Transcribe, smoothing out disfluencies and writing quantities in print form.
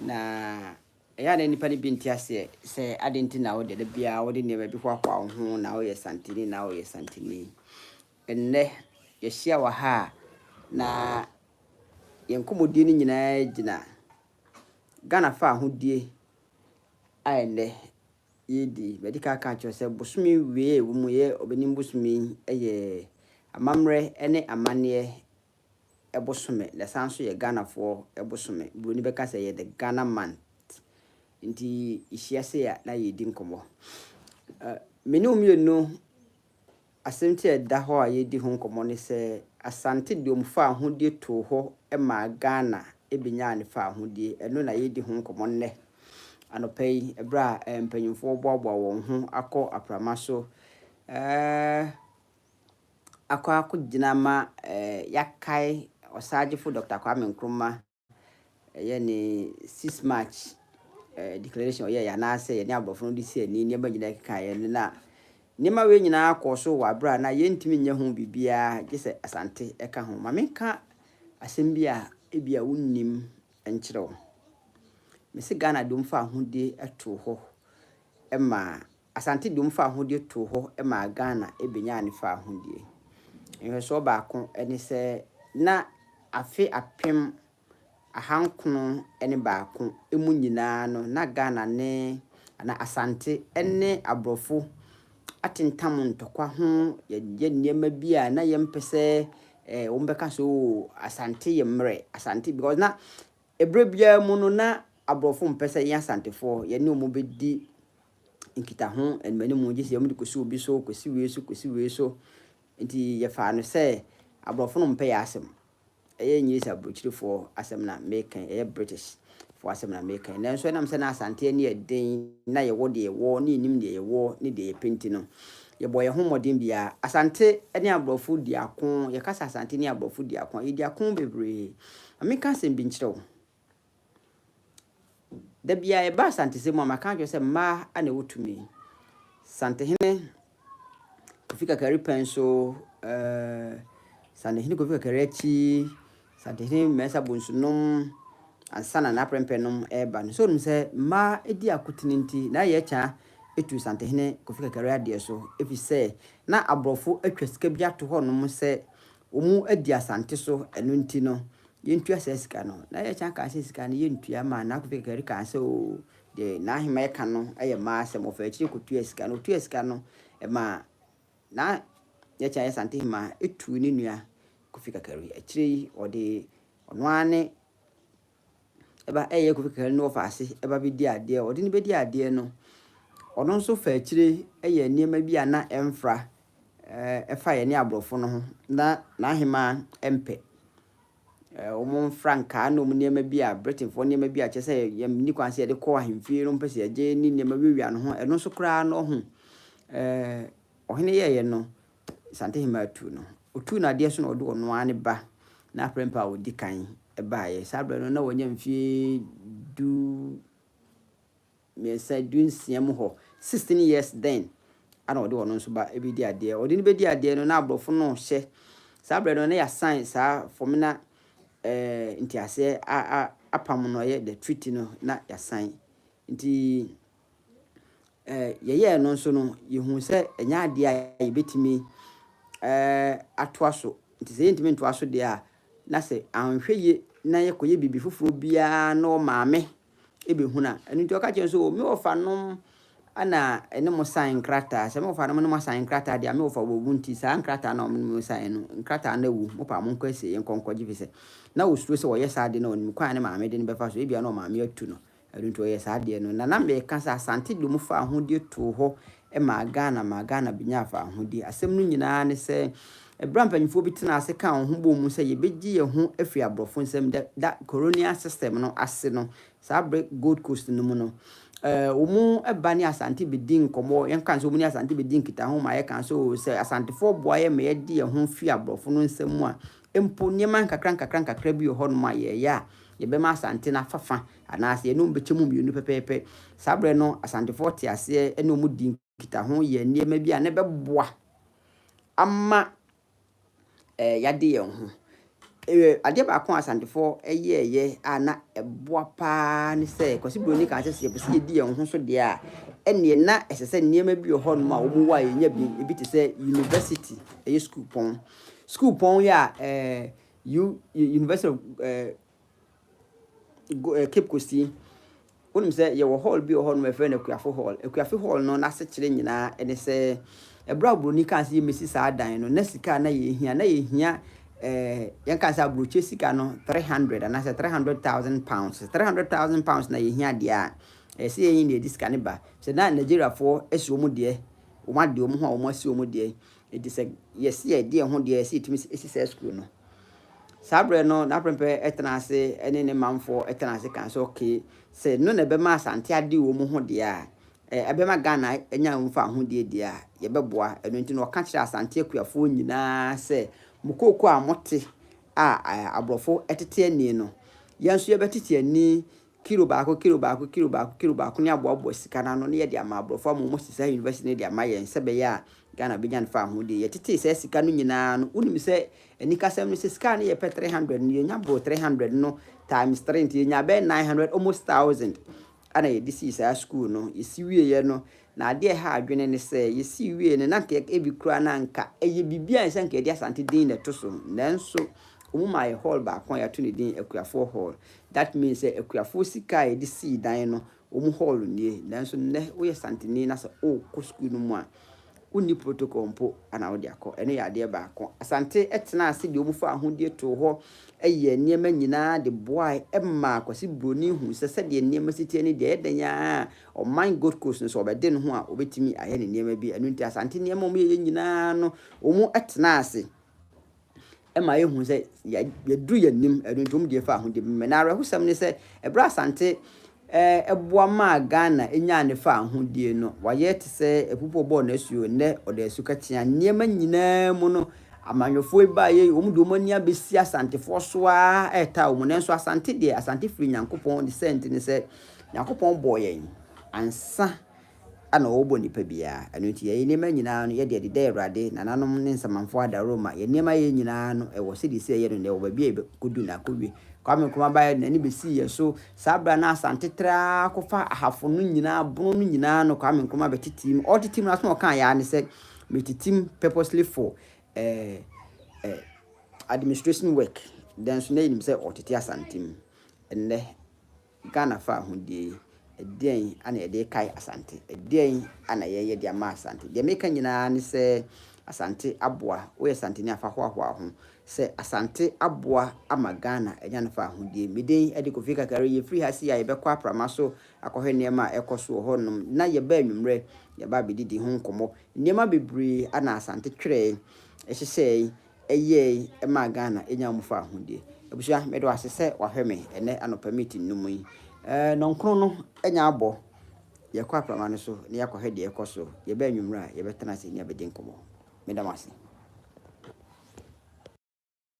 Na ɛyɛ a na nnipa no bi nte aseɛ sɛ adɛn nti na wode da biara wode nneɛma bi hoahoa wo ho na woyɛ Santini na woyɛ Santini. Ɛnnɛ yɛahyia wɔ ha a na yɛn nkɔmmɔdie no nyinaa gyina Ghana fa ahodie a ɛnnɛ yɛredi. Madi kan aka akyerɛ wo sɛ bosome wei a ɛwɔ mu yɛ Ɔbɛnem bosome yi yɛ amammerɛ ne amanneɛ bosome na ɛsan nso yɛ Ghanafoɔ bosome. Buroni bɛka sɛ ɛyɛ the Ghana month. Nti yɛhyia sei a na yɛredi nkɔmmɔ. Me ne wo mmienu asɛm ti a ɛda hɔ a yɛredi ho nkɔmmɔ ne sɛ Asante de wɔn fawohodie too hɔ maa Ghana bɛnyaa ne fawohodie. Ɛno na yɛredi ho nkɔmmɔ nnɛ anɔpa yi ɛberɛ a mpanyinfoɔ boaboa wɔn ho akɔ aprama so akɔ akɔgyina ma yɛakae Ɔsagyefo Dr. Kwame Nkrumah ɛyɛ ne 6 March declaration ɔyɛeɛ anaasɛ yɛne aborɔfo no de si ani nneɛma nyinaa kekaeɛ no na nneɛma wei nyinaa kɔɔ so wɔ aberɛ a na yɛntumi nyɛ ho biribiara gye sɛ Asante ɛka ho. Ma menka asɛm bi a ebia wonnim nkyerɛ wo. Mese Ghana de wɔn fawohodie too hɔ ma Asante de wɔn fawohodie too hɔ maa Ghana bɛnyaa ne fawohodie. Nhwɛsoɔ baako ne sɛ na afe 1901 mu nyinaa no na Ghana ne anaa Asante ne aborɔfo atentam ntɔkwa ho yɛyɛ nneɛma bi a na yɛmpɛ sɛ wɔbɛka sɛ oo Asante yɛ mmerɛ Asante because na ɛberɛ biara mu no na aborɔfo mpɛ sɛ yɛn Asantefoɔ yɛne wɔn bɛdi nkitaho animanimu gye sɛ wɔde kɔsi obi so, kɔsi wei so, kɔsi wei so. Nti yɛfaa no sɛ aborɔfo no mpɛ yɛn asɛm. Ɛyɛ English aburokyirefoɔ asɛm na meka ɛyɛ British foɔ asɛm na meka. Nanso ɛnam sɛ na Asante ani yɛ den na yɛwɔ deɛ yɛwɔ ne yɛnim deɛ yɛwɔ ne deɛ yɛpɛ nti no, yɛbɔ yɛn ho mmɔden biara. Asante ne aborɔfo di ako. Yɛka sɛ Asante ne aborɔfo di ako a, yɛdi ako bebree. Ma menka asɛm bi nkyerɛ wo. Da biara yɛba Asantesɛm mu a maka akyerɛ sɛ mmaa na ɛwɔ tumi. Santehene Kofi Kakari pɛn so, Santehene Kofi Kakari akyi, Santehene Mensah Bonsunom, ansa na n'aprɛmpɛ nom ɛreba no. So wonim sɛ mmaa di akotene nti na yɛkya etu Santehene Kofi Kakari adeɛ so ɛfiri sɛ na aborɔfo atwa sika bi ato hɔnom sɛ wɔn adi Asante so ɛno nti no yɛntua saa sika no. Na yɛkya kaa sɛ sika no yɛntua ma na Kofi Kakari kaa sɛ oo deɛ n'ahema ɛka no yɛ mmaa asɛm ɔfa akyire kɔtua sika no. Ɔtua sika no ɛma na yɛkya yɛ Asantehema etu ne nua Kofi Kakari. Akyire yi ɔde ɔno ara ne ɛba ɛyɛ Kofi Kakari no wɔfa ase ɛba bɛdi adeɛ. Ɔde no bɛdi adeɛ no, ɔno nso fa akyire ɛyɛ nneɛma bi a na ɛmfra ɛfa yɛne aborɔfo no ho na n'ahema ɛmpɛ. Wɔn mfrankaa ne wɔn nneɛma bi a Britainfoɔ nneɛma bi a kyerɛ sɛ yɛnni kwan sɛ yɛde kɔ ahemfie no mpɛ sɛ yɛgye ne nneɛma wiawia no ho ɛno nso koraa no ho ɔhene yɛɛyɛ no Asantehema atu no. Otuu no adeɛ so na ɔde ɔno ara ne ba n'aprɛmpɛ a ɔdi kan baeɛ. Saa berɛ no na wanya mfeɛ 13, 16 mu hɔ. 16 years then ana ɔde ɔno nso ba bɛdi adeɛ. Ɔde no bɛdi adeɛ no na aborɔfo no hyɛ. Saa berɛ no na yɛasan saa Fomena nteaseɛ apam no ɛyɛ the treaty no na yɛasan. Nti yɛyɛɛ no nso no yɛhuu sɛ ɛnyɛ adeɛ a yɛbɛtumi atoa so. Nti sɛ yɛntumi ntoa so deɛ a na sɛ anhwɛ yie na yɛkɔyɛ biribi foforɔ biara na ɔmaame ɛbɛhunu a ɛno nti ɔka kyerɛ sɛ me wɔfa nom ana ɛne mo sign nkrataa sɛ me wɔfa nom ne mo asign nkrataa deɛ a me wɔfa wɔwu nti saa nkrataa na ɔmo ne mo sign no nkrataa no awu mo pa mo nkɔ asie yɛnkɔ nkɔgye fi sɛ na osuro sɛ ɔyɛ saa adeɛ no ɔnim kwan a ne maame de no bɛfa so ebia na ɔmaame atu no ɛno nti ɔyɛ saa adeɛ no na na meka sɛ Asante de mu fa ahodie too hɔ maa Ghana maa Ghana bɛnya afa ahodie asɛm no nyinaa ne sɛ ɛberɛ a mpanyinfoɔ bi tena ase ka wɔn ho bɔ mu sɛ yɛbɛgye yɛn ho afiri aborɔfo nsam da colonial system no ase no saa berɛ Gold Coast no mu no wɔn ba ne Asante bɛdi nkɔmmɔ yɛnka sɛ wɔn ne Asante bɛdi nkitaho ma yɛka sɛ o sɛ Asantefoɔ boa yɛ ma yɛde yɛn ho firi aborɔfo no nsam mu a mpo nneɛma nkakra nkakra nkakra bi wɔ hɔnom a yɛyɛ a yɛbɛma Asante no afafa anaasɛ yɛne wɔn bɛkyɛ mu mmienu pɛpɛɛpɛ. Saa berɛ no Asantefoɔ te aseɛ ne wɔn di nkitaho yɛ nneɛma bi a ne bɛboa ama yɛade yɛn ho. Adeɛ baako a Asantefoɔ yɛeɛ a na ɛboa pa ara ne sɛ, Kwasi Broni kaa sɛ, sɛ yɛpɛ sɛ yɛdi yɛn ho so deɛ a, ɛnneɛ na ɛsɛ sɛ nneɛma bi wɔ hɔnom a wɔwɔ a yɛnya bi, ebi te sɛ university, ɛyɛ sukuupɔn. Sukuupɔn yi a ɛɛ U University of ɛɛ Cape Coast yi, wonim sɛ yɛwɔ hall bi wɔ hɔnom a yɛfrɛ no Akuafo Hall. Akuafo Hall no n'asekyerɛ nyinaa ne sɛ, ɛberɛ a Oburoni kaa sɛ yɛmmɛsi saa dan no, na sika a na yɛhia, na yɛhia ɛɛ yɛnka sɛ aburokyire sika no 300 anaasɛ 300,000 pounds. 300,000 pounds na yɛhia deɛ a, ɛyɛ sɛ yɛn na yɛde sika no ba. Sɛ na Nigeriafoɔ asi wɔn deɛ, wɔn ade wɔn ho a wɔn asi wɔn deɛ. Enti sɛ yɛsi yɛde yɛn ho deɛ, ɛsɛ yɛtumi si saa sukuu no. Saa berɛ no, n'aprempɛ tenaa ase ne ne manfoɔ tenaa ase kaa sɛ, okay, sɛ no na ɛbɛma Asante ade wɔn ho deɛ a, ɛbɛma Ghana anya wɔn fawohodie deɛ a, yɛbɛboa. Ɛno nti no, ɔka kyerɛɛ Asante akuafoɔ nyinaa sɛ, mo kooko a mote a aborɔfo tete ani no, yɛn nso yɛbɛtete ani kilo baako, kilo baako, kilo baako, kilo baako ne aboaboa sika no ano na yɛde ama aborɔfo ama wɔasi saa university no de ama yɛn sɛ ɛbɛyɛ a Ghana bɛnya no fawohodie. Yɛtetee saa sika no nyinaa no, wonim sɛ anikasɛm no sɛ sika no yɛpɛ 300 no, yɛnya boro 300 no times 3 nti yɛnya bɛyɛ 900, almost 1000 ana yɛde sii saa school no. Yɛsi wieɛ no, na adeɛ ɛha adwene ne sɛ yɛsi wie no na nka ebi koraa na nka ɛyɛ biribi a ɛsɛ nka yɛde Asante din na ɛto so, nanso wɔn maa yɛ hall baako a yɛato ne din Akuafoɔ Hall. That means sɛ akuafoɔ sika a yɛde sii dan no, wɔn hall nie. Nanso nnɛ woyɛ Santeni na sɛ wokɔ sukuu no mu a, wonni protocol mpo ana wode akɔ. Ɛno yɛ adeɛ baako. Asante tena ase deɛ wɔn fa ahodie too hɔ yɛ nneɛma nyinaa de boae maa Kwasi Broni hu sɛ sɛdeɛ nneɛma si teɛ ne deɛ ɛyɛ dɛn ara ɔman Gold Coast no sɛ ɔbɛde ne ho a ɔbɛtumi ayɛ ne nneɛma bi. Ɛno nti Asante nneɛma a wɔyɛyɛ nyinaa no, wɔn tena ase ma yɛhu sɛ yɛduru yɛn anim. Ɛno nti wɔn deɛ fa ahodie bi. Na awerɛhosɛm ne sɛ ɛberɛ Asante ɛboa maa Ghana nyaa ne fa ahodie no, wayɛ te sɛ apupu ɔbɔɔ n'asuo, nnɛ ɔde asu kakyea. Nneɛma nyinaa mu no, amanyɔfoɔ yi baeɛ yi, wɔn de wɔn ani abɛsi Asantefoɔ so ara ɛretaa wɔn. Nanso Asante deɛ, Asante firi Nyankopɔn de sɛ nti ne sɛ, Nyankopɔn bɔɔ yɛn ansa ana ɔrebɔ nipa biara. Ɛno nti yɛn nneɛma nyinaa no, yɛde ɛdeda Awurade, nananom ne nsamanfoɔ adaworoma. Yɛn nneɛma yɛ nyinaa no, ɛwɔ sɛdeɛ ɛsi ɛyɛ no na ɛwɔ baabi a yɛbɛkɔdu na akɔwie. Kwame Nkrumah baeɛ n'ani bɛsii yɛn so. Saa berɛ a na Asante traa kɔfa ahafo no nyinaa, bono no nyinaa no, Kwame Nkrumah bɛtete mu. Ɔtete mu no, asɛm a ɔkaa yɛ ara ne sɛ, metete mu purposely for administration work. Nanso na yɛnim sɛ ɔtete Asante mu. Ɛnnɛ, Ghana fa ahodie yi, ɛdeɛn ana yɛde rekae Asante? Ɛdeɛn ana yɛyɛ de ama Asante? Deɛ meka nyinaa ne sɛ Asante aboa. Woyɛ Asanteni a fa hoahoa ho sɛ Asante aboa ama Ghana anya no fa ahodie. Me din de Kofi Kakari. Yɛfiri ha sei a yɛbɛkɔ aprama so akɔhwɛ nneɛma a ɛkɔ so wɔ hɔnom. Na yɛba anwummerɛ, yɛba abɛdidi ho nkɔmmɔ. Nneɛma bebree ana Asante twerɛe, hyehyɛe, ɛyɛe maa Ghana nyaa wɔn fawohodie. Abusua, meda wo ase sɛ wahwɛ me ɛnɛ anɔpa meeting no mu yi. Ɛɛ nɔnkron no anya abɔ. Yɛkɔ aprama no so na yɛakɔhwɛ deɛ ɛkɔ so. Yɛba anwummerɛ a, yɛbɛtena ase ne yɛabɛdi nkɔmmɔ. Meda mo ase.